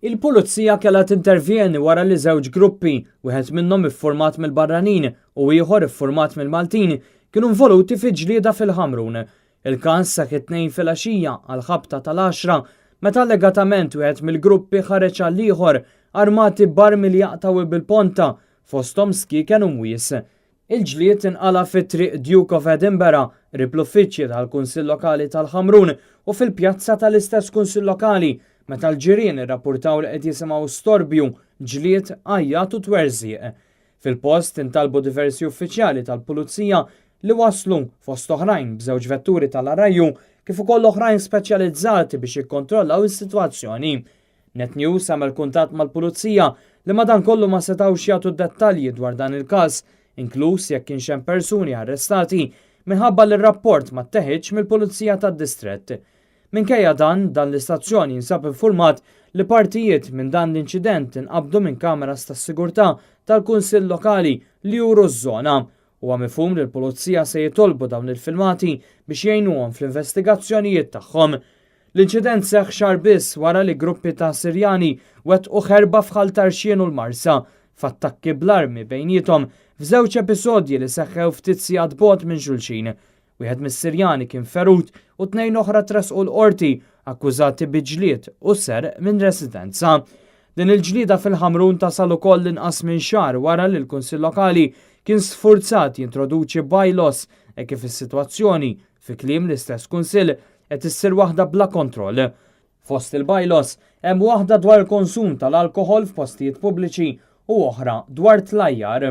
Il-Pulizija kellha tintervjeni wara li żewġ gruppi, wieħed minnhom iffurmat mill-barranin u ieħor iffurmat mill-Maltin, kienu involuti fi ġlieda fil-Ħamrun. Il-każ seħħ it-Tnejn filgħaxija għall-ħabta tal-għaxra meta allegatament wieħed mill-gruppi ħareġ għall-ieħor armati b'armi li jaqtgħu bil-ponta fosthom skieken u mwies. Il-ġlied inqala' fi Triq Duke of Edinburgh, qrib l-uffiċċji tal-Kunsill Lokali tal-Ħamrun u fil-pjazza tal-istess Kunsill Lokali meta l-ġirien irrappurtaw li qed jisimgħu storbju, ġlied, għajjat u twerżiq. Fil-post intalbu diversi uffiċjali tal-Pulizija li waslu fost oħrajn b'żewġ vetturi tal-RIU kif ukoll oħrajn speċjalizzati biex jikkontrollaw is-sitwazzjoni. Net News għamel kuntatt mal-Pulizija li madankollu ma setgħux jagħtu dettalji dwar dan il-każ, inkluż jekk kienx hemm persuni arrestati minħabba li r-rapport ma tteħidx mill-Pulizija tad-Distrett. Minkejja dan, dan l-istazzjon jinsab infurmat li partijiet minn dan l-inċident inqabdu minn kameras tas-sigurtà tal-Kunsill Lokali li juru ż-żona. Huwa mifhum li l-Pulizija se jitolbu dawn il-filmati biex jgħinuhom fl-investigazzjonijiet tagħhom. L-inċident seħħ xahar biss wara li gruppi ta' Sirjani wettqu ħerba f'Ħal Tarxien u l-Marsa f'attakki bl-armi bejniethom f'żewġ episodji li seħħew ftit sigħat bogħod minn xulxin. Wieħed mis-Sirjani kien ferut u tnejn oħra tressqu l-qorti akkużati bi ġlied u serq minn residenza. Din il-ġlieda fil-Ħamrun tasal ukoll inqas minn xahar wara li l-Kunsill Lokali kien sfurzat jintroduċi bylaws e kif is-sitwazzjoni fi kliem l-istess Kunsill qed issir waħda bla kontroll. Fost il-bylaws hemm waħda dwar il-konsum tal-alkoħol f'postijiet pubbliċi u oħra dwar tlajjar.